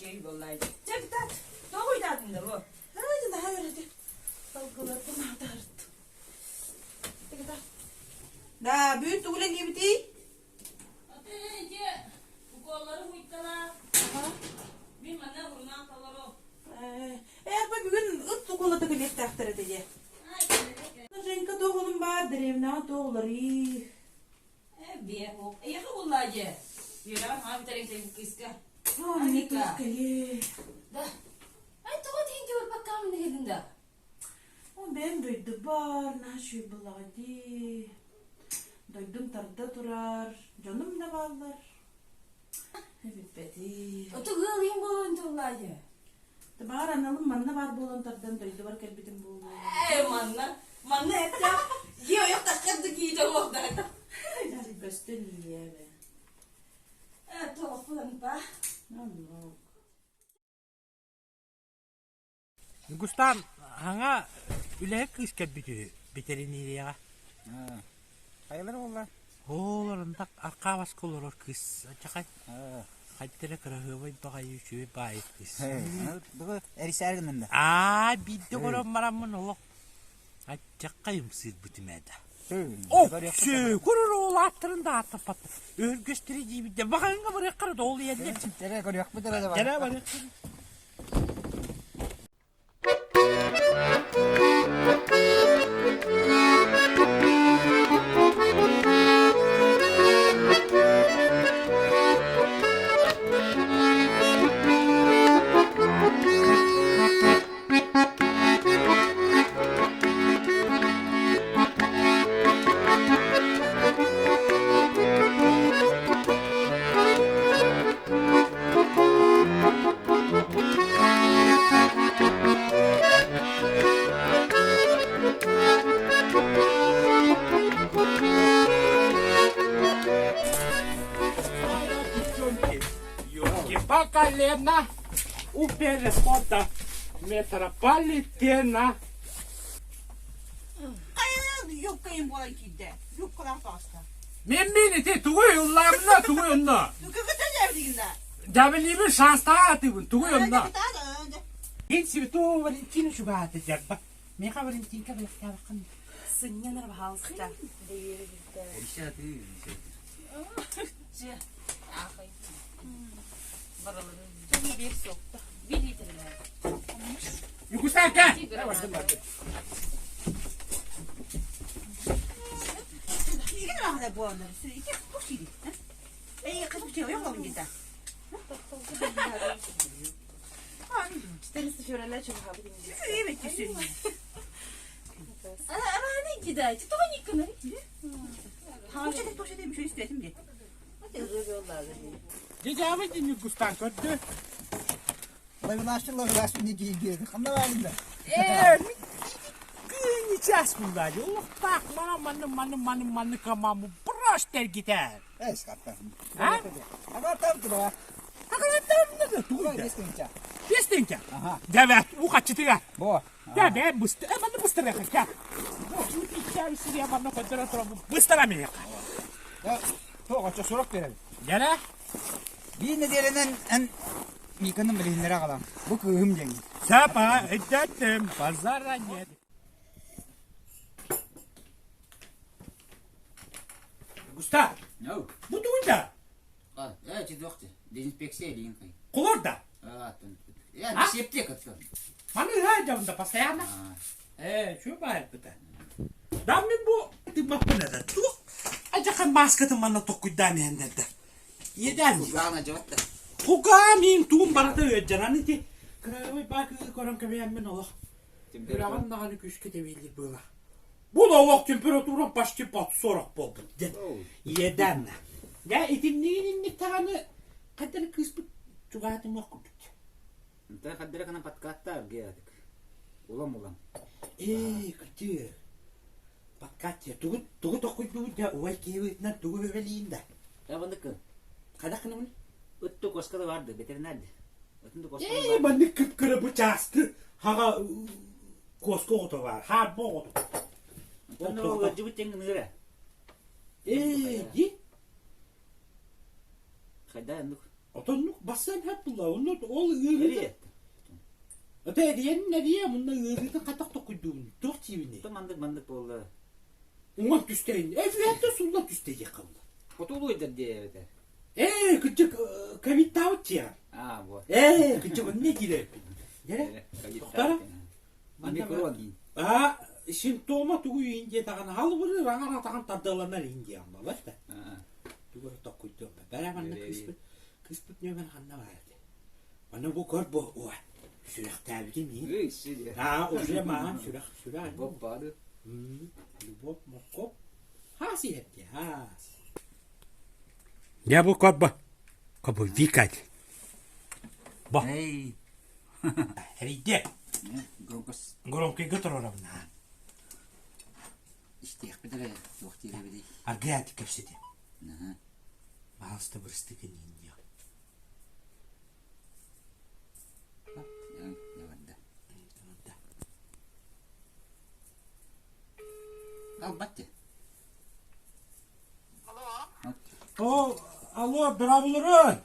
Чэй буоллаа. Чэ, кытаат. Тоҕо уйдаатыҥ да бу? Ай, наһаа өрөтө. Салгыларбын аатаарыттым. Да, бүгүн тугу үлэлиибитий? Аты ити уколлары уйталаа. Мин манна урунаан толору. Э, э, бүгүн ыт уколата кэлиэхтээхтэр этэ дии. Женька туох олун баар, дэриэбинэҕэ туох уларыы. Э, Эйиэхэ буллаа дьэ. Үөрэҕин хаҥа бүтэрин кыыска. Мне туох кэлиэ. Да. Ай, тоҕо тиһинки барбаккаамын кэллин да? О, бэйэм дойдубар, наһаа үчүгэй буоллаҕа дии. Дойдум тарда турар, дьонум да бааллар. Эбиппэтий. Оту ыал иһин буолуон тыллаа дьэ. Баар аналым манна баар буолан тардан дойдубар кэлбитим буолуо. Ээ, манна, манна эттээх дьиэ ойох таххар да киитэ уохдаата. Көстөн иийээбэ. Ээ, толохпун ба. Оннук. Ньукустаан хаҥа үлэһит кыыс кэлбит үһү бэтэринээрийэҕэ. Хайалара буолла? Оолор ынтах архаабаска олорор кыыс ачахай. Хайда эрэ кыраһыабай баҕайы үчүгэй баайы кыыс. Бүгү эрисээр гыннын да? Аа, биирдэ көрөн бараммын олох аччахха ымсыырбытым ээ да. Ок, көрөр ол ааттарын да ааттаппаттар. Өһүргэстэрэ диибит да баҕайыҥа барыаххара да ол иһэллэр. Тэрэ көрүөхпүт эрэ да Тэрэ барыаххара. По колено у перехода метрополитена. Юбкайым буолан киирдэ. Юбкалаах таҕыста. Мен мин ити тугуй ыллаабына тугуй онно? Дьабилиибин шанстаах атыыбын тугуй онно? Мин Святого Валентина чугаһаата дьарба. Миэхэ Валентинка бэлэхтээбэххин. Сынньанар баһаалыста. Югусака! Дедябы дин Густан көрдү. Лавилашты лавилашты не диир. Ханна баарында? Ээ, күн час булла. Олохтаах мана маны маны маны маны камаму брось тергитер. Эс катта. А? Агатам тура. Агатам тугу? Бестинча. Бестинча. Аха. Девет, у хачытыга. Бо. Да, бе, быстро, э, маны быстро хача. Быстро меня. Тоҕо сурок берем. Дьэ Биир нэдиэлэнэн эн Миканы билиһиннэрэ аҕалам. Бу кыыһым диэн. Сапа, эттем, базара нет. Густа, бу тугунда? Э, чидохте. Дезинфекция диин кый. Кулорда. Я антисептик отсюда. Маны ыһа постоянно. Ээ, чүө баайбыта. Да мин бу тыммаппын эрэ. Туох адьахан мааскатын манна токкуйдаан иһэннэрдэ. Иэдээн. Кугаана дьабатта. Кугаа мин туум барыта ыаддьанан ити. Кыраабай баакыгы көрөн кэбиһэммин олох. Үрэҕин даҕаны күүскэ тэбиэллир быыла. Бу да олох температура почти под 40 буолбут диэн. Иэдээн. Дьэ итиннигин инник даҕаны хайдары кыыспыт чугаһатымыах курдук. Онтон хаддара гынан подкаттаар геатык. Улам-улам. Ээ, кытыы. Подкат тугу тугу токуйдубут да убай киһибитинэн тугу бэбэлиин да. Э, маннык Хайдах гынабын? Ытту коска да барды, ветеринар да. Ытын коска Ээ, маннык кып-кыра бу чааскы хаҕа куоска оҕото баар, хаарба оҕото. Онтон ыалдьыбыт тэҥ ыныыра. Ээ, ди. Хайда оннук. Отоннук бассан хэп булла. Онно ол ыарыыта. Ото эрийэн эрийэ мунна ыарыытын хатах токуйдуубун. Туох диибиний? То мандык мандык буолла. Уҥан түстэйин. Эфиэтте сулла түстэйиэххэ була. Хотулуйдар диэбитэ. Ээ, кырдьык ковидтаабыт диэҕин. Аа, вот. Ээ, кырдьык онно диирээппин. Дьэрэ, тохтара. Омикрон иин. Аа, симптома тугу иин диэтэҕин, халыбыры раҥар атаҕын тардыаланар иин диэҕин буолар да. Тугу эрэ токкуйдуом. Бэрэ манна кыыспыт, кыыспыт ньүөмэн ханна баар этэ. Манна бу көр бу, уа, сүрэхтээбитим иин. Аа, уже маам сүрэх, сүрэх. Любовь баады. Любовь моркоп. Хаас иһэрди, хаас. Дьэ бу көр бу, кобу Вика Бо. Эй. Эрийдиэ. Громкос. Громкийга туруорабын аа. Истиэхпит эрэ, туох диэбитий? Аргыйаатык кэпсэтиэ. Аха. Баалыста бырыстык иниин диэх. Не барда. Албат де. О, алло, браво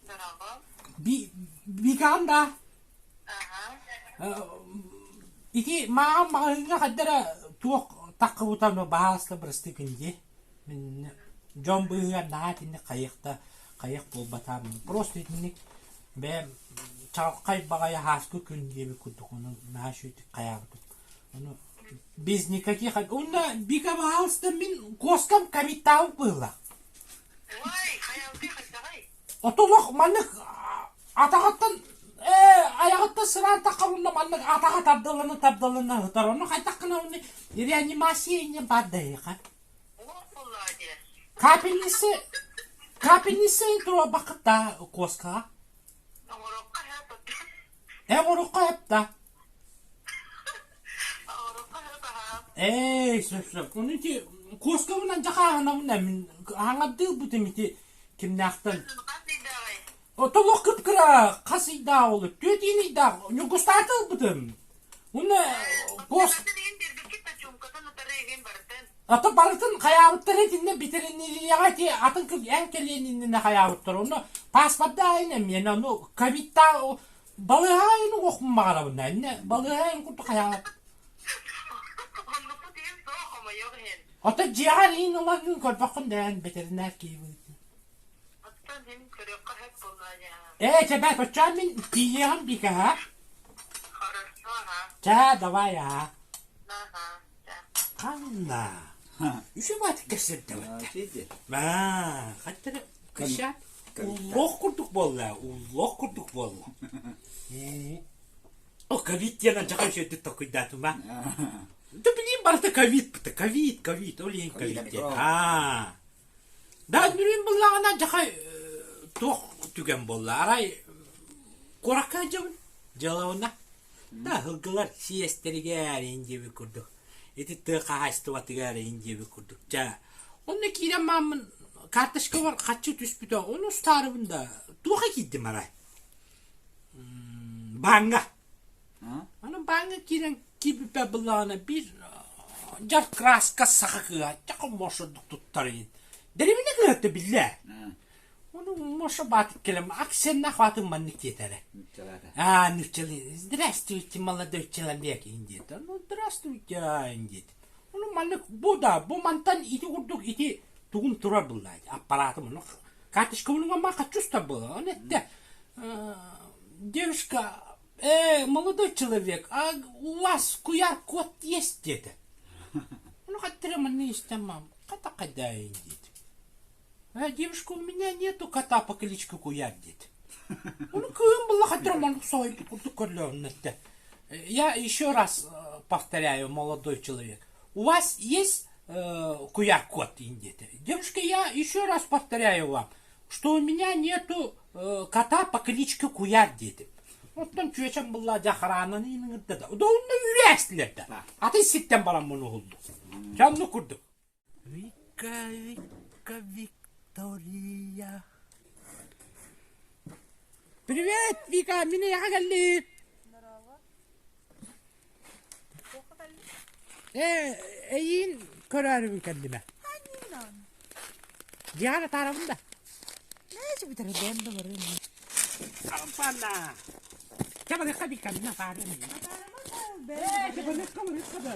Браво. Би Викаан да? Аха. Ити мааҕын маҕаһыыҥҥа хайда эрэ туох таххыбыта баһаалыста бырастыы күндү. Мин дьон быыһыгар наһаа итинник хайых да хайых буолбатаам. Просто итинник бэйэм чаҕылхай баҕайы һааскы күн диэбит курдук ону наһаа үчүгэйдик хайаабытым. Ону без никаких уонна Вика баһаалыста мин куоскам ковидтаабыт быһыылаах. Ой, хайалгы хайдаҕай? Отолох маннык атаҕыттан ээ айаҕыттан сыраан таххар уонна маннык атаҕа тардылана тардылана сытар. Ону хайдах гына уонна реанимация инньэ баар да эһиэхэ. Уох буоллаҕа дии. Капельница капельница туруорбаккыт да куоскаҕа? Оҥоруохха сөп. Э оҥоруохха сөп да. Оҥоруохха сөп аһаа. Ээ сөп сөп. Ону ити куоскабынан дьахааһынабын мин аҥардыы ылбытым ити кимнээхтэн Хас ыйдааҕый? Толох кып-кыра хас ыйдаах ол түөрт ыйдаах Ньургустаата ылбытым. Уонна куос Чумкатын иһин биэрбиккит да чумкатын утары иһин барытын. Ата барытын хайаабыттар итиннэ ветеринарияҕа ити атын кып эн кэлиэн иннинэ хайаабыттар. Онно паспорда ин эмиэ ону ковидта балыыһаҕа ин уохпун баҕарабын иннэ балыыһа ин курдук хайаабат. Оннукпут иһин суох хомойуох иһин. Ото дьиэҕэр иин ылан көрбөххүн да эн ветеринар киһи быһыытынан. Оттон мин көрүөххэ сөп буоллаа дьэ. Ээ, чэ, бэт, оччоон мин тиийиэҕим Вика, Хорошо, ага. Чэ, давай, аа. Ага, да. Ханна? Үчү баатык кэпсэттэбэттэ. Маа, хаттара кыша уллох курдук буолла, уллох курдук буолла. О, ковид диэн алдьархай үчүгэйдик толкуйдаатым аа. Да билиим барыта ковид быта, ковид, ковид, ол иһин ковид диэн. Аа. Да нүрүн буллаҕына дьахай туох түгэн буолла арай куоракка сылдьабын дьыалабына да сылгылар сиэстэригэр иһин диэбит курдук ити тыа хаһаайыстыбатыгар иһин диэбит курдук чэ онно киирэн мааммын карточкабар харчы түспүтэ ону устаарыбын да туохха киирдим арай бааҥҥа Аны бааҥҥа киирэн киирбиппэр буллаҕына биир дьар краска саха кыыһа дьэ муоша туттар иһин. Дэриэбинэ кыыһа биллэ. Ону муоша баатык кэлэн акценнаах баатын маннык диэтэ Аа, нуччалыы здравствуйте, молодой человек иһин диэтэ. Ну, здравствуйте, диэтэ. Ону маннык бу да, бу мантан ити курдук ити тугум турар буллаа аппаратым ону карточкабын уҥа хочу устар буолла. Ону эттэ девушка Э, молодой человек, а у вас QR-код есть диэтэ. Ну, хаттыра манны истэн мам, хата хадайын диэтим. Э, девушка, у меня нету кота по кличке Куяр диэтим. Ну, кыым была хаттыра маннык соһуйбут курдук көрлөҕүн эттэ. Я еще раз повторяю, молодой человек, у вас есть QR-код диэтэ. Девушка, я еще раз повторяю вам, что у меня нету кота по кличке Куяр диэтим. Оттон чүөчэм булла дьэ хараанан ыҥырда да. Удоунна үүрээстилэр да. Атын ситтэн баран муну уһулду. Дьонну курдук. Вика, Вика, Виктория. Привет, Вика, мин эйэҕэ кэллим. Ээ, эйиин көрөөрүбүн кэллим ээ. Дьиэҕэр атаарабын да? бүтэрэ бэйэм да барыам. Ампана! Чабарыкка биканна паарым. Э, чабарыкка барыкка да.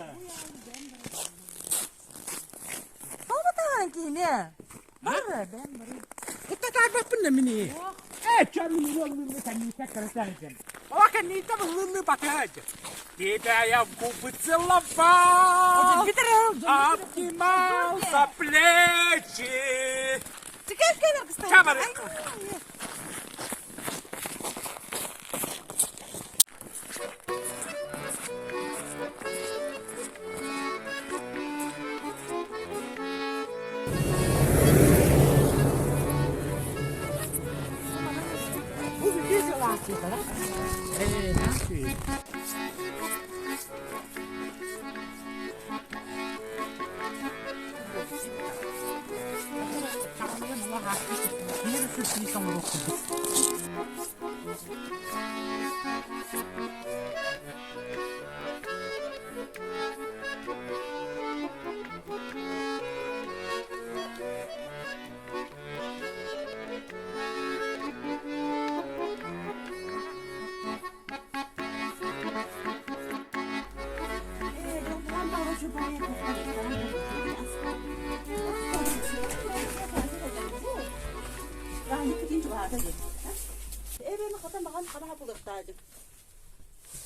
Тоҕо таһааран киһини? Бары, бэйэм барыам. Кытта таарбаппын да мини. Э, чамын уоллунну каннита каратаажам. О, каннита буллунну батаажам. Тебя я в губы целовал, обнимал за плечи. Чабарыкка.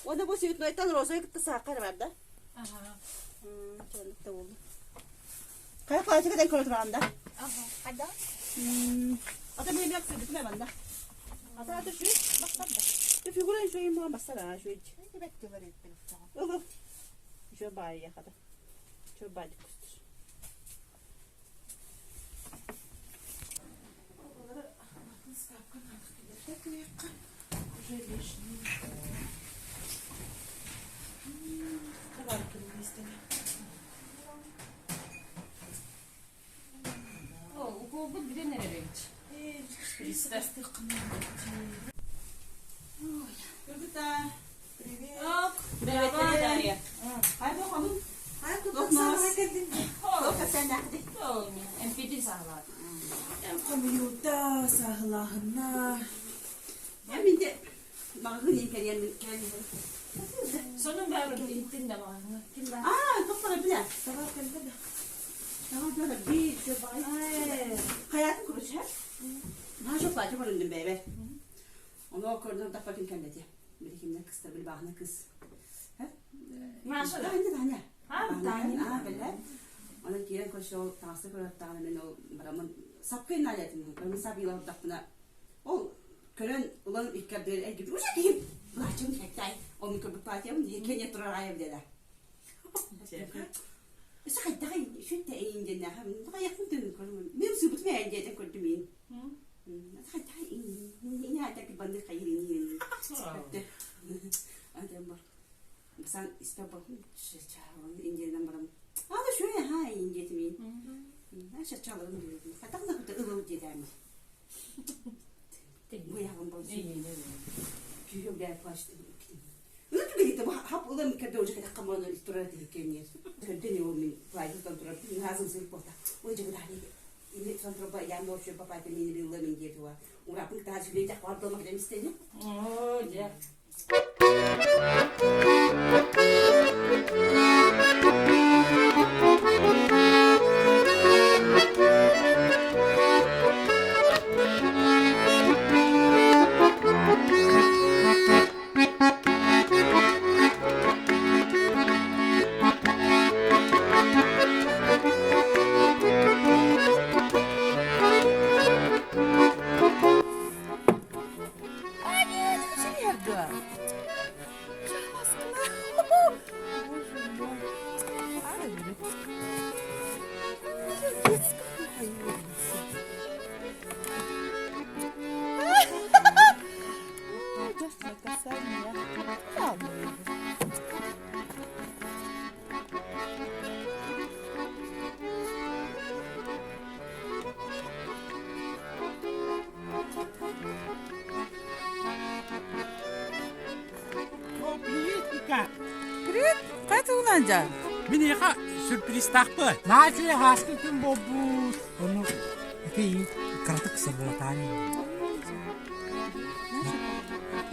Уонна бу цветнойтан розовый кытта саахха эрэ бар да? Хайа классикадан көрө туран да? Хайда? Ата мен мен сыдытма манда. Ата ата şu bak да. Фигура şu им басара şu. Ылы. Şu бай яхада. Şu бай көстөр. Уже лишний. Давай, вместе. О, уколбут билен эребич. Кыргыта. Привет. Привет, Дарья. Хай бохомун. Ай, тут Лох сама нас. кэллин. Лох сен ахди. Эмпити саалаат. Хомуйута, саһылааһынна. Я минде мағын екен мен келдим. Сонун баары иттин да мага. Ким бар? Аа, тоқтара биле. Табар кэллэ да. Tamam böyle bir şey bay. Hayatım kurucu hep. Ha çok acı göründüm bebe. Onu o koridorda bakın kendisi. Bir kimden kız da bir bahane kız. He? Маша да. Tane tane. Ha, Tane. Ha böyle. Ona kiren koşu o tansı көрөт тағаны мен ол барамын сап күйін алятым. Көрмін сап yılan dapına. Ол көрөн улан иккердер әйгіп. Ужа кийим. Булачым кәктай. Ол микробы партиям diye кене турар айым dedi. Өсө хайдагай шүтте эйин ден хам хайахын төн көрмөн. Мен сүбүт мен деден көрдүм мен. Хайдагай ин хайдаг банды хайрин ин. Адам бар. Сан исте бар. Индиянан барам. Ада шүе ха ин детим ин. Аша чалырым дедим. Хатагна күтө ылыл дедем. Буягым болсун. Күйөм бәй плашты. Үтү бигите хап улам кәдә уже кәдә каманы турар дикән. Көндә не ул мин плайдан турар. Хазым сыр бота. Ой жыгы дали. Инде сон турба я морше папа те мин билла мин детуа. Ура пункт та сүлей так бар дома кәдә мистене. О, дя. О, привет, Ника. Привет, қайта унанжа? Минеха сюрприз тахпы. Наачы хаскы күн болбут. Ону ити Кыратык сырдатаан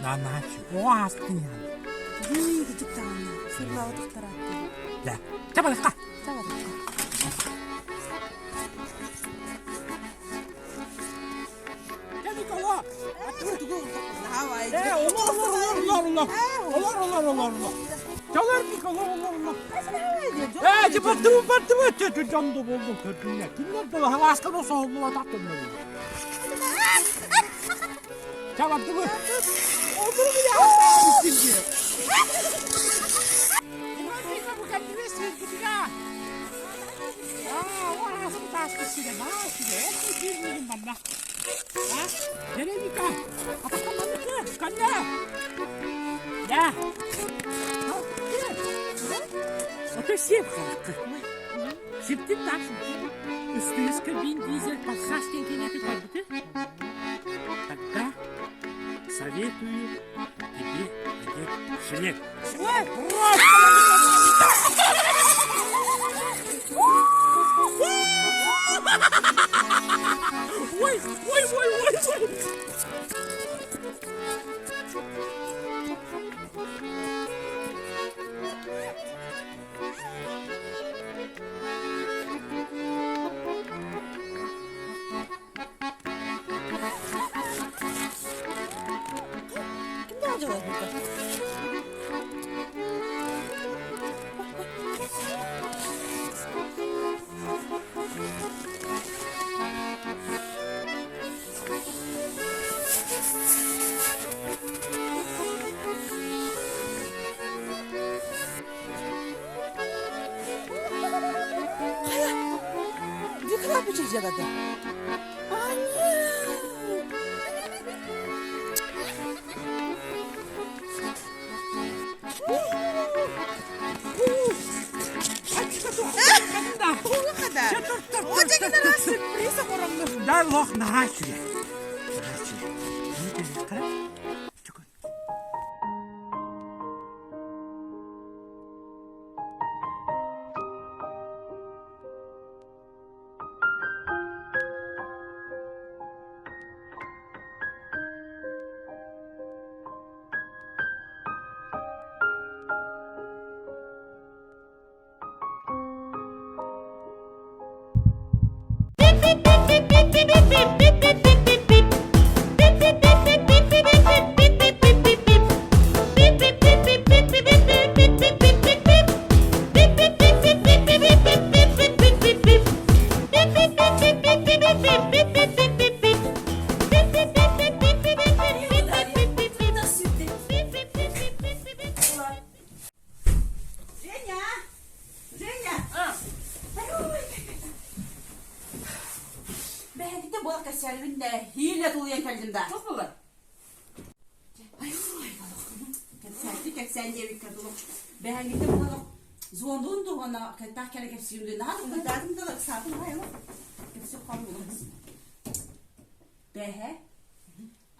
Нанааччы. Оҕо аастын ян. Кыдьык даҕаны сырлаабатахтарааттыы. Да. Чабалыкка. Чабалыкка. Э, олор, олор, олор, олор, олор, олор, олор, олор. Çalar Nikola, олор, олор. Э, бардыбы, бардыбы, дьон да болдум көрдүннэр. Кинилэр да халааскан осоһуллуба таттыннар. Чабардыбы. Олору бile Тогда советую тебе одеть жилет. Ой, Ой, ой, ой, ой, ой. Кимдээх дьолой булда? Хайа, Викра бичиржадады. Да лох наһаа үчүгэй. Женя! Женя! Бэһэкитэ буол кэсэлбин да хиилэ тулуйан кэллим да. Туох буолар? Ай, кэпсээнти кэпсээн диэбиккэ дылы. Бэһэҥҥитэ буолан звондуун дуһуона кэттах кэлэ кэпсиим наһаа тулуйдаатым да ыксаатым аҕай кэпсиэх хаалым Бэһэ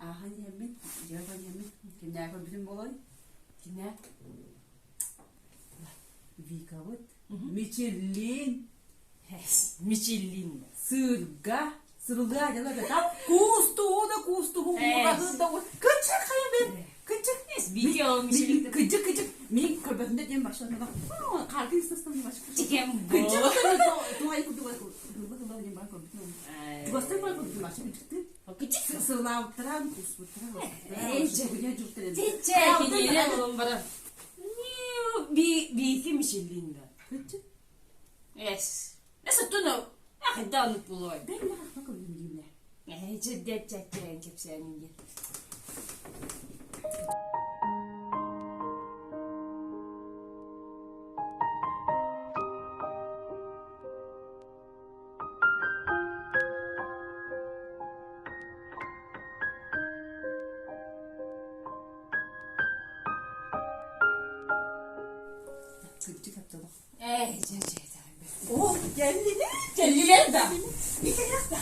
ааһан иһэммин, дьиэ иһэммин, кимнээх көрбүтүм буолуой? Кимнээх? Викабыт Мичиллин Мичиллин сыырга сырылыа дьала бета куустуһу да куустуһу уураһы да кычык хайа бен кычык Вики ол Мичиллин кыдьык кыдьык мин көрбөтүндэ диэн башламада харгы истастан баш Тикем кыдьык туай кудуга кылла диэн бар көрбүтүм чугастан бар көрбүтүм башы кыдьыкты Кычык сылаабыттаран куспуттаран Тиччэ киниэнэ олон барар. Биики Мичиллин да. Кыдьык Эс. Эс оттон ахайдааннык булуой. Ben ne көрдүм деймин Ээ, чэддэ чэччээн кэпсээнин диэн. Кыдьык апталах Ээ, чэ чэ О, geldiler. Geldiler да. Bir kere да.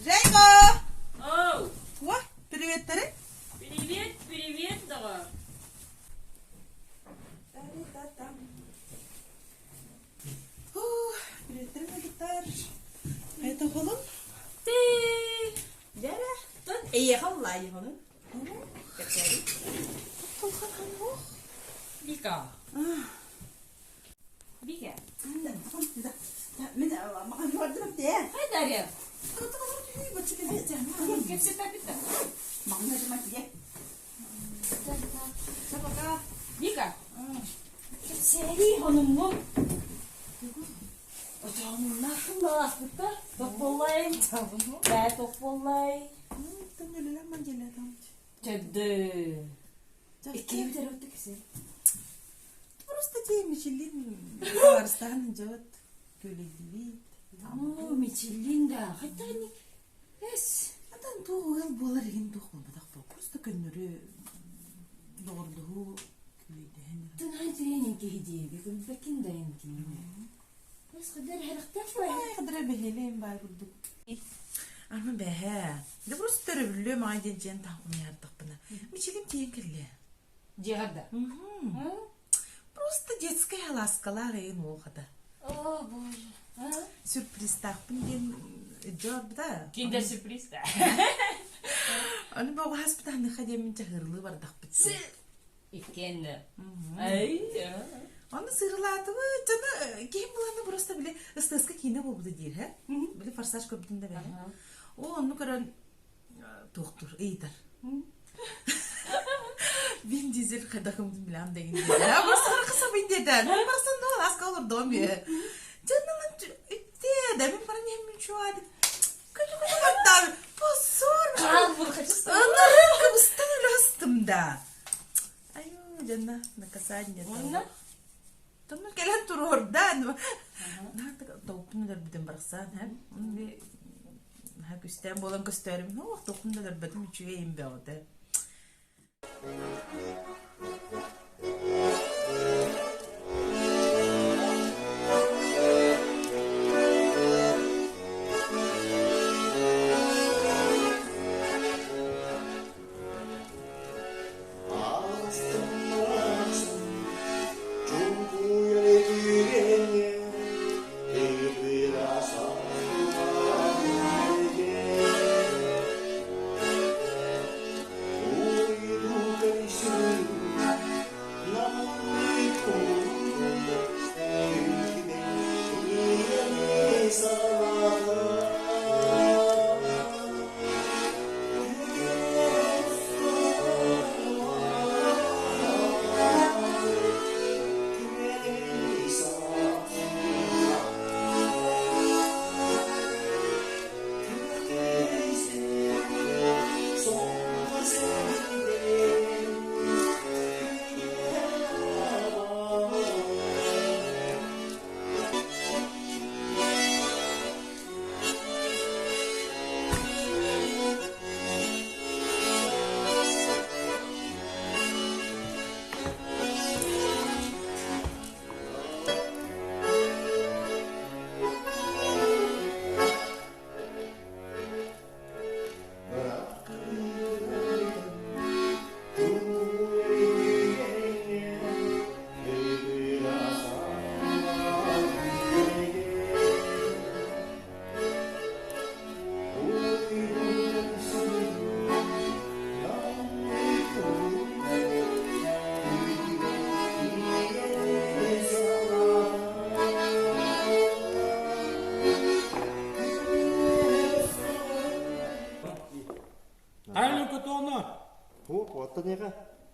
Женька! Боллаайы хону. Кэпсээри. Вика. Вика. Мин махан көрдүм те. Хай Дарья. Кэпсэтэ Вика. Кэпсээри хонуммун. Отоонуннаахпын баласпыттар. Тох буоллай. Бээ тох буоллай. Чөддө. Иккиэбит эрэ отто кэсер. Просто те Мичилин Барстан идет, көлөйдүбүт. Оо, Мичилин да. Хотя не... Эс. Атан туох ыал буолар иһин туох буолбатах буол. Просто көннөрү доҕордоһуу күүлэйдэһэн. Тынаан тириэнин киһи диэби күлбэкин да интиин. Эс хадыр хэрахтах Ай, хадыра бэһиэлэйим баар курдук. Арма бэһэ. Да просто төрөбүллүө маҕай диэн дьиэн таах умайардахпына. Мичилим тиийэн кэллэ. Дьиэҕэр да? Просто детская ласкалаах эйин уол хата. О, боже. Сюрпризтаахпын диэн дьорбута. Киндер сюрприз да. Аны бу хаспытаныха диэммин чаһырлыы бардахпыт. Иккиэннэ. Ай. Оны сыырылаатыбыт. Дьону киһим буланы просто били ыстыаска киинэ буолбута диир, һэ? Били форсаж көрбүтүн да бэһэ. О, онну көрөн туохтур ыйытар. Вин Дизель хайдахымдын билэм дегин диэтэ. Просто харахы диэтэ. Мен барсан дуо аска олордуом үө. Дьоннон үттэ да мен баран иһим чуа Күлү күлү баттаан позор. Ынырык кыбыстан өлөстүм да. Аю дьонно наказание. Онно? Тонно кэлэн туруордан. Толкун өлөрбүтүм барахсан, һэ? Күстээн буолан көстөөрүм, ох, толкун да өлөрбөтүм үчүгэйим бөҕөтө. Тайны көтөҕөнө Туох оттон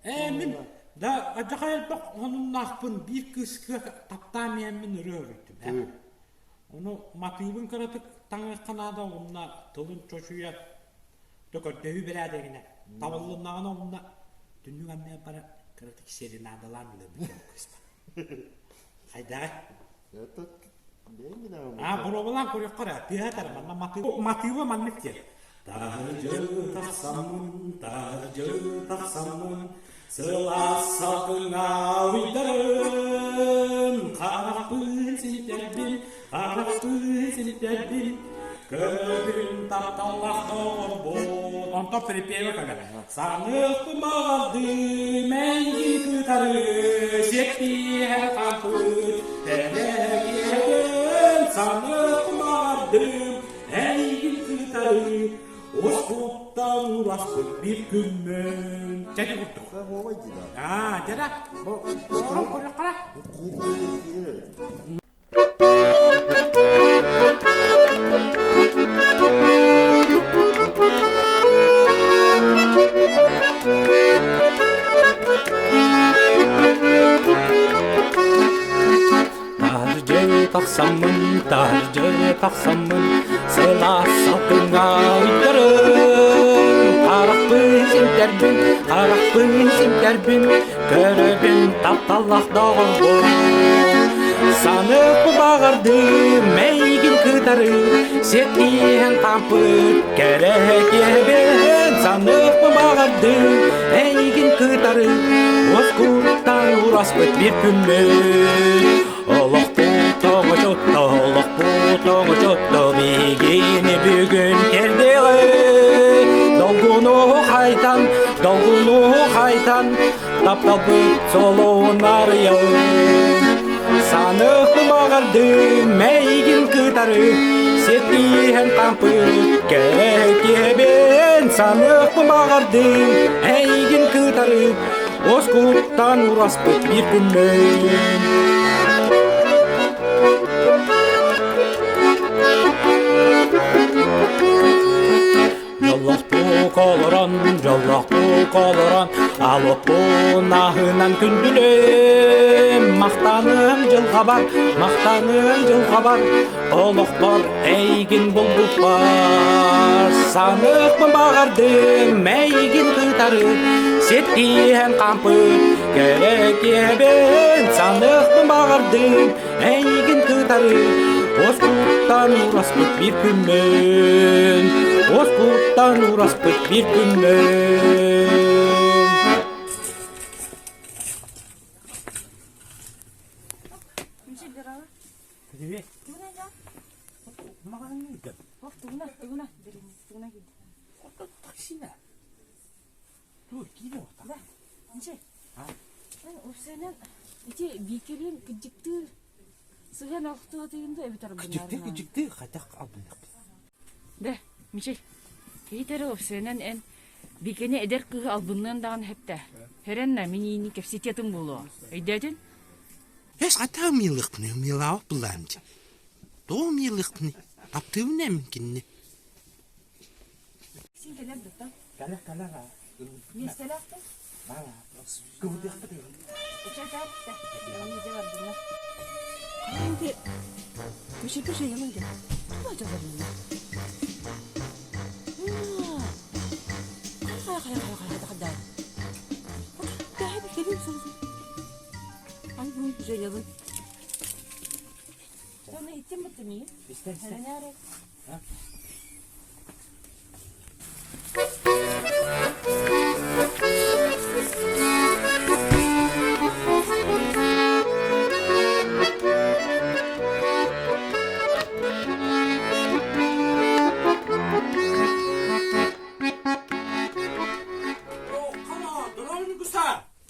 Ээ мин да адьаха элбэх хонуннаахпын биир кыыска таптаан иһэммин өрө өрүттүм ээ. Ону матыыбын кыратык таҥыахха наада уонна тылын чочуйа төкөрдөһүү бэрээдэгинэ табыллыннаҕына уонна түннүк анныгар баран кыратык серенадалаан ылыабыт кыыспар. Хайдаҕай? Аа, боруобалаан көрүөххэ эрэ, тыаһа манна матыыба маннык диэн. Таһырдьа тахсаммын, таһырдьа тахсаммын, сылаас салгыҥҥа уйдарым, харахпын ситэрбин, харахпын ситэрбин, көрөбүн тапталлаах доҕорбун. Онтон припеве кэлэр. Саныахпын баҕардым эйигин кытары сиэттиһэр хампыт тэлэһиэтин саныахпын баҕардым эйигин кытары уоскуттан. уураспыт биир күммүн. Чэ курдук. Аа, дьэ да, бу оҥорон көрүөххэ. Таһырдьа тахсаммын, таһырдьа тахсаммын, сылаас салгыҥҥа ыйдарым. Харахпын симтэрбин, харахпын симтэрбин, көрөбүн тапталлаах доҕорбун. Саныахпын баҕардым, эйигин кытары, сиэттиһэн хаампыт кэрэ киэһэбин. Саныахпын баҕардым, эйигин кытары, уоскуттан уураспыт биир күммүт. Олохпут оҥочотто, олохпут оҥочотто, биһигини бүгүн кэрдиэҕи. Долгуну хайтан, долгуну хайтан, тапталбыт солоун арыйан. Саныахпын баҕардым эйигин кытары, сиэттиһэн хаампыт кэрэ киэбин. Саныахпын баҕардым эйигин кытары, Оскуттан ураспыт биир күммүн. Дьоллохтук олорон, дьоллохтук олорон, алоппун аһынан күндүлүм. Махтаныам дьылҕабар, махтаныам дьылҕабар, олохпор эйигин булбуппар. Саныахпын баҕардым эйигин кытары, ситтиһэн хаампыт кэрэ киэбин. Саныахпын баҕардым эйигин кытары, уоскуттан уураспыт биир күммүн, уоскуттан уураспыт биир күммүн. Привет. Таксина. Тур киирэ Да. Нче. Упсанан ити биикелин кыдьыктыыр сыһыан охтуотуйунду эбитер Кыдьыктыы кыдьыктыы хатах албыннахпын. Да, Мичил. Киһитере упсанан эн биикени эдэр кыыһы албынныан даҕаны хэптэ. Херенна миниини кэпсэтиэтин буолуо. Өйдөөтүн? Эс хата умилыхпыны умилаабат буллаам дии. Тоҕо умилыхпыны? Таптыыбын ээ мин кинини. Син кэлэр дуттан. Кэлэр кэлэр аа. Миэстэлээхтэр? Баа кыбытыахпыт ыгын. Уча-чаатта. Дьэ бардыннар. Хайа Мишель Женялын диэн. Тула дьаларынна. Хайа хайа хайа хайа хайа хайа кэлин сылдьын. Ай бу Женялын. Соны иттим бутты Истэ истэ.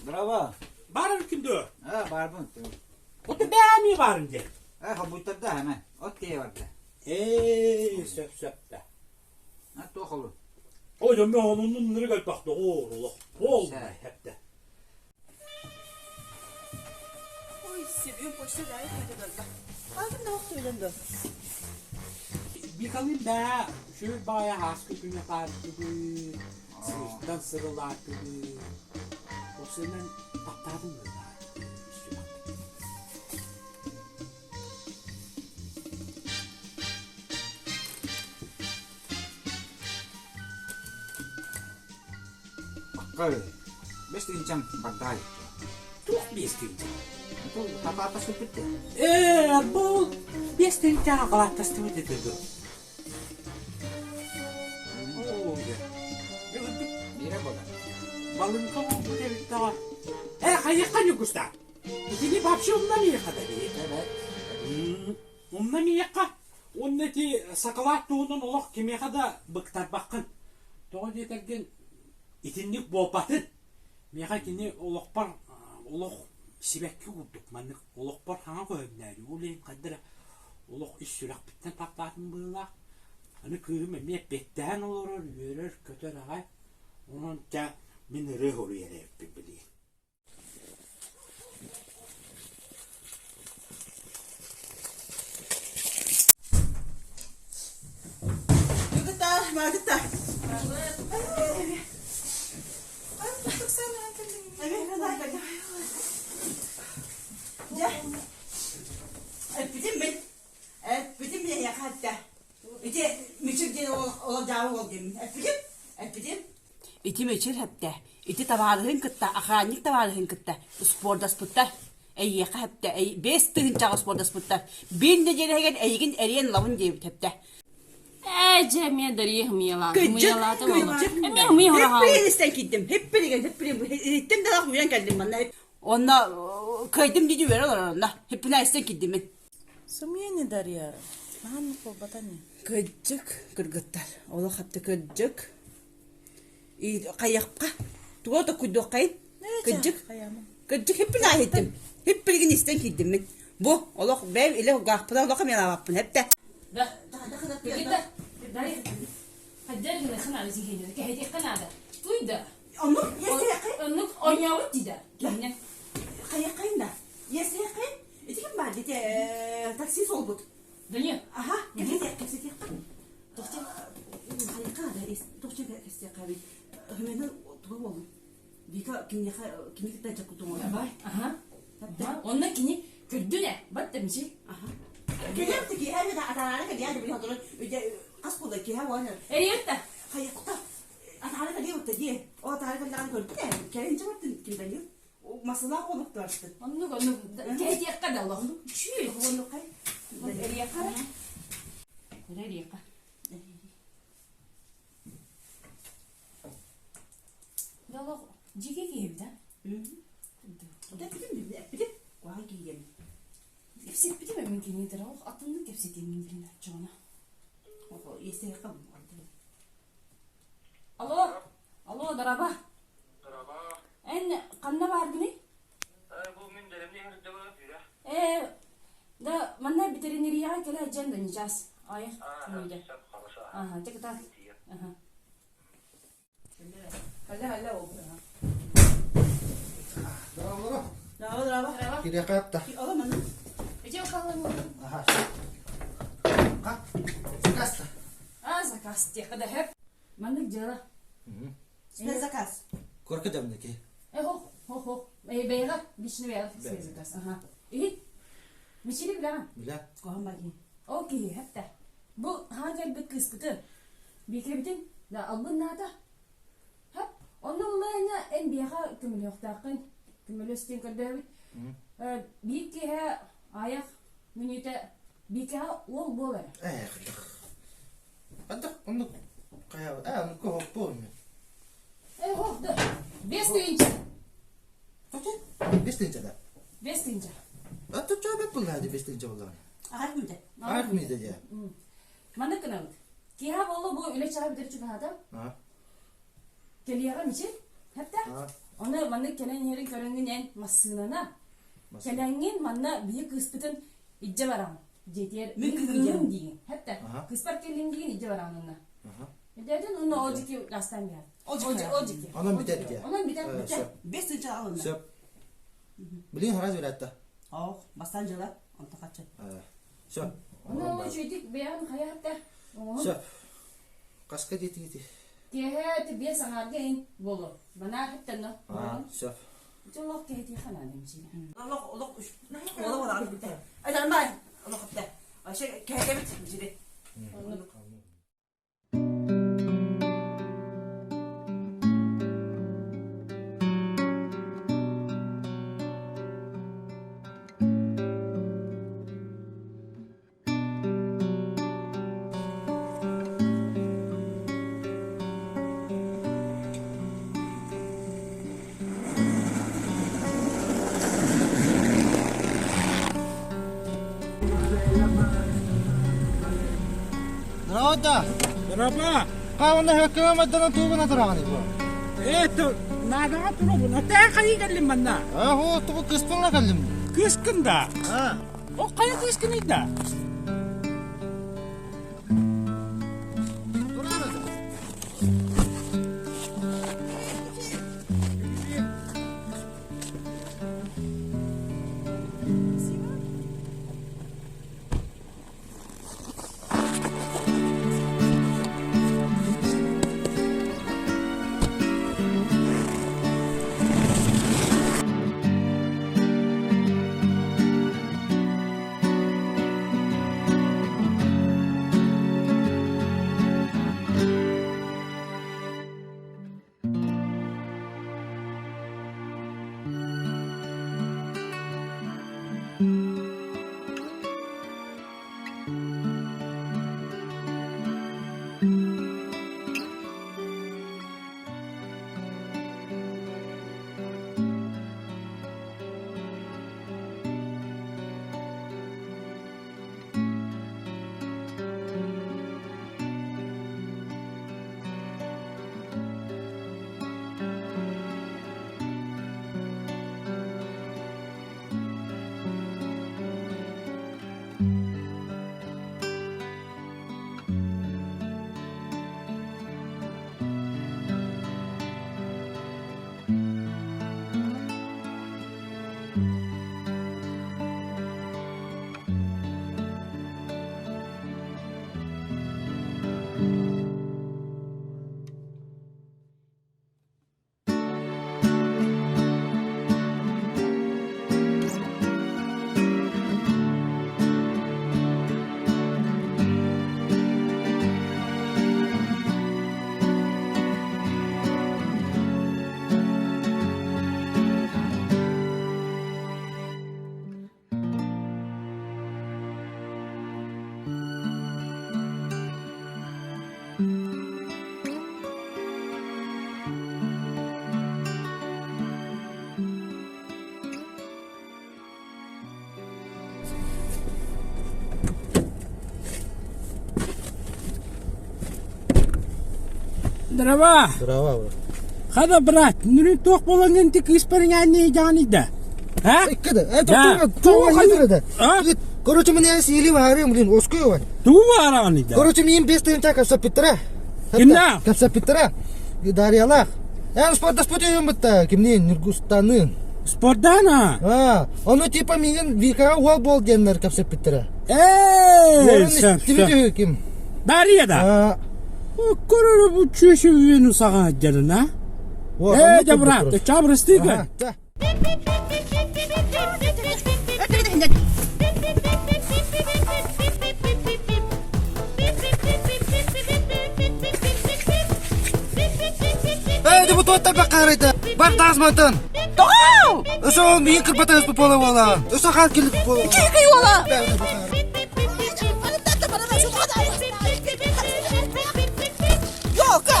Браво! Баар күндү. А, баарбын. Ото бээмии баарын диэн. Э, хобуйтарда хана. От тиэ барда. Ээ, сөп сөп да. А, туох олу? Ой, дьэ, онунун нырык элбэх доҕоор олох. Полный хэптэ. Ой, себен почта дайы қайтадарда. Азыр не уақыт ойланды? Михалым бää шүр баайа ааскы күнэ таардыбы, сыртан сырылаатыбы. Осынан таптаабын гынаа. Аккай, бес тыһыынчам бардаай. Туох 5 тыһыынча? Татааттаспыт Ээ, бу 5 тыһыынчаҕа халааттастыбыт этэ дуо? Оо, дьэ. Биирэ буолар. Балыҥка буолбут эбит даҕа. Э, хайыахха Ньукустаах? Итини вообще умнан иһиэххэ да бии. Умнан иһиэххэ. Уонна ити сакалаат туһунан олох кимиэхэ да быктарбаккын. Тоҕо диэтэргин итинник буолбатын. Миэхэ кини олохпор олох сибэкки курдук маннык олохпор хаҥа көһүннээри. Ол иһин хайда эрэ олох ис сүрэхпиттэн таптаатым быһыылаах. Аны кыыһым эмиэ эппиэттээн олорор, үөрэр-көтөр аҕай. Онон дьэ мин ырыа хоруйар эбиппин билигин. Эппитим мин. Эппитим мин эйиэхэ эттэ. Ити Мичил диэн ол дьаабы уол диэммин. Эппитим? Эппитим. Ити Мичил эптэ. Ити табаарыһын кытта, охранник табаарыһын кытта спордаспыттар. Эйиэхэ эптэ. 5000-чаҕа спордаспыттар. Биир нэдиэлэһигэр эйигин эриэн ылабын диэбит эптэ. Ээ, дьэ, эмиэ Дария ымыйалаатым, ымыйалаатым Кырдьык, Эмиэ ымыйа Хиппилин истэн киирдим. Хиппилин, хиппилин. Иһиттим да уйан кэллим манна. Онно кыайдым дии үөрэ олорор онно. Хиппина истэн киирдим мин. Сымыйа не Дарья. Наһаа буолбата не. Кырдьык, кыргыттар. Олох хапта кырдьык. Хайахха? Туга да куйдуоххайын? Кырдьык. Кырдьык хиппин иһиттим. Хиппилигин истэн киирдим мин. Бу олох бэйэм илэ угаахпына олох эмиэлаабаппын эптэ. Да. Да. Дарья. Хайдах гына наада сиһиэнэ кэһэтиэххэ наада. Туй да. Оннук иэстэһиэххин. Оннук оонньообут дии да. Киһинэ. Хайаххайын да. Иэстэһиэххин. Ити ким баар дите такси суолбут. Да нет. Аха, кэпсэтиэх, кэпсэтиэххэ. Тохча хайахха да тохча кэпсэтиэххэ бит. Хымена туга буоллун. Вика киниэхэ кини кытта дьаккутуҥа. Давай. Аха. Онно кини көрдүн ээ. Бат да мичил. Аха. Кэлиэм да киһи да атараары кэлиэ да биле отырон үдэ хас буолла киһи уонна Эриэт да. хайакта атаары кэлиэ утта дии. О атаары кэллэҕин көрдүн ээ. Кэлин чабаттын ким Данил. Масылаах олуктарсты. Оннук оннук кэһэтиэххэ да олох. Чүү. Оннукай. Эриэххэ. Эриэххэ. Да олох дьиги киһибит а? Эппитим эппитим. Куһаҕан киһи Кэпсэппитим эмин киниитэр олох атыннык кэпсэтиим мин билин оччоҕуна. Иэстэһиэххэ Алло, алло, дороба. Дороба. Эн ханна бааргыный? Бу мин дэрэмни иһэрдэбэ үрэ. Э, да манна ветеринарияҕа кэлэ дьэн да ньычас. Айах мүдэ. Ага, те кытаат. Ага. Алла алла ол. Здорово. Здорово, здорово. Кириэхэ апта. Ола манна. Иди около. Ага. Ха? Заказ-то. А, заказ тихо да хэп. Маннык дьыала. Спецзаказ. Корка дэмники. Э, хо, хо, хо. Э, бэйэҕэ, лично бэйэҕэ спецзаказ. Ага. Иһит. Мичили билэҕин? Билэ. Куһаҕан баҕайы. Ол киһи хэптэ. Бу хаан кэлбит кыыспытын, Биикэбитин да албын наата. Хэп. Онно буллайына эн биэхэ көмөлөөхтөөххүн. Көмөлөс диэн көрдөөбүт. Биир киэһэ аайах мүнүүтэ Биикэҕэ уол буол эрэ. Э, Антах оннук хайа э оннук хоппуон мен. Э, хоп да. 5000. Хотя 5000 да. 5000. А то чё бэт булла ди 5000 булла. Аҕай мүдэ. Ах мүдэ дьэ. Маннык гынабыт. Киэһэ буолла бу үлэ чаҕа бүтэр чугаһаата. Кэлиэҕэ мичил. Хэптэ. Оны маннык кэлэн иһэрин көрөҥҥүн эн массыынана. Кэлэҥҥин манна биһи кыыспытын илдьэ бараҕын. Дьиэтигэр Мин мин кыыһым кыыһым диигин. Хэптэ. Аха. Кыыспар кэллиҥ диигин илдьэ бараҕын онно. Аха. Өйдөөтүн уонна ол дьики астан биһэр. Ол дьики. Ол дьики. Онон бүтэр дьэ. Онон бүтэр бүтэр. Сөп. 5000 алынна. Сөп. Билин хараз беретта. Ох, бастан дьыла, онто хаччы. Сөп. Оны ол үчүгүйдик бэйэҕин хайа хатта оҥоһун. Сөп. Хаска диэтигити? Киэһэ тибиэ саҥаарга иһин буолуо. Манаа хаттанно. Аа, сөп. Ити олох киһитиэхэ наада мичилэ. Олох олох олох олох бүтэ. Айдармай олох бүтэ. Вообще кэһэгэбит мичили. Оннук. Здорово! Здорово! Хаавана хөккөмө мадданан туубана тураҕын бу. Ээ, наадаҕа турабын. Атаа хайыы кэллим манна? Аа, хоо, тугу кыспыңа кэллим. Кыскын да? Аа. О, хайа кыскыный да? Здорово. Здорово, брат. Хада, брат, нүрүн туох буолан ити кыыс парыҥаанныы дьаҕаный да? А? Икки да. Э, тоқтуга, тоқтуга да. А? Короче, меня съели варим, блин, оскуй Тугу баараҕаный да? Короче, миин бес тыһынча кэпсэппиттэрэ. Кимнээх? Кэпсэппиттэрэ. Дарьялаах. Эн спордаспыт бытта, кимниин, Ньургустанныын. Спордаан а? А, ону типа миигин Викаҕа уол буол диэннэр кэпсэппиттэрэ. Эй, сөп, сөп. ким? Дарья да? Көрөрө бу чүөшү саҕа дьарына. Ээ, дьэ брат, чабрыстыга. Эй, бу туоттар баккаарыйда. Бар таас мантан. Тоҕоо! Өсө ол миин кырбатыгыс буола буола. Өсө хаал килик буола. Чүкүй уола! Йока!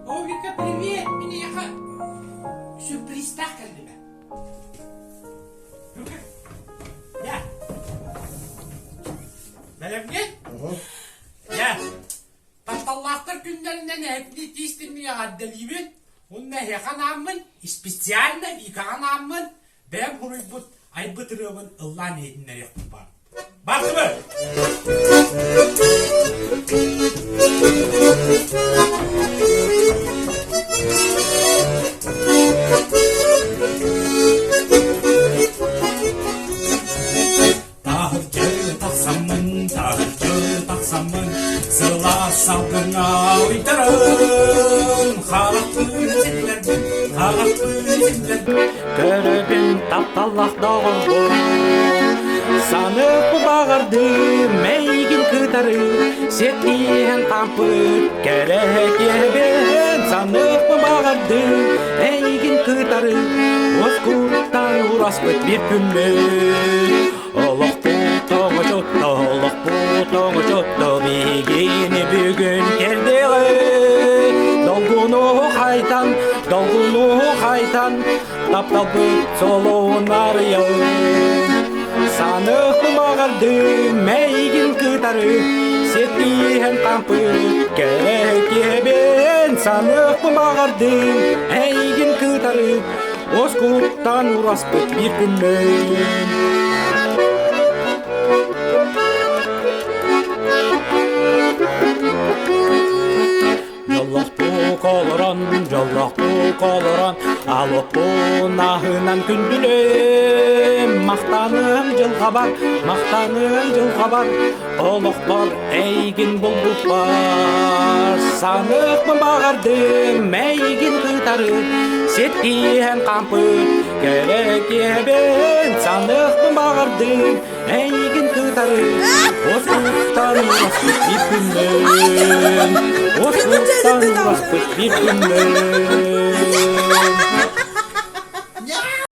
О, Вика, привет! Миэхэ сюрпризтаах кэллим. Я. Бэлэмҥин? Я. Тапталлаахтар күннэринэн эһэтини тиистинни эҕэрдэлиибин. Уонна эһиэхэ анааммын, специально Викаҕа анааммын, бэйэм суруйбут айбыт ырыабын ыллаан иһитиннэриэхпин баар. Бардыбы! Таһырдьа тахсаммын, таһырдьа тахсаммын, сылаас салгыҥҥа уйдарым, харахпын симнэрбин, харахпын симнэрбин. Көрөбүн тапталлаах доҕорбун, саныахпын баҕардым, эйигин кытары сиэттиһэн хаампыт кэрэ киэһэбин, саныахпын баҕардым, эйигин кытары уоскуттан уураспыт биир күммүт. Олохпут оҥочотто, олохпут оҥочотто, биһигини бүгүн кэрдиэҕи. Долгуну хайтан, долгуну хайтан, тапталбыт солуун арыйабын. Саныахпын баҕардым эйигин кытары, сиэттиһэн хаампыт кэрэ киэбин. Саныахпын баҕардым эйигин кытары, Оскуттан ураспыт биир күммүн. Дьоллохтук олорон, дьоллохтук олорон, алоппун аһынан күндүлүм. Махтаным дьылҕабар, махтаным дьылҕабар, олохпор эйигин булбуппар. Саныахпын баҕардым эйигин кытары, ситтиһэн хаампыт кэрэ киэбин. Саныахпын баҕардым эйигин кытары, оскуттан ураспыт биир күммүн. Оскуттан ураспыт биир күммүн.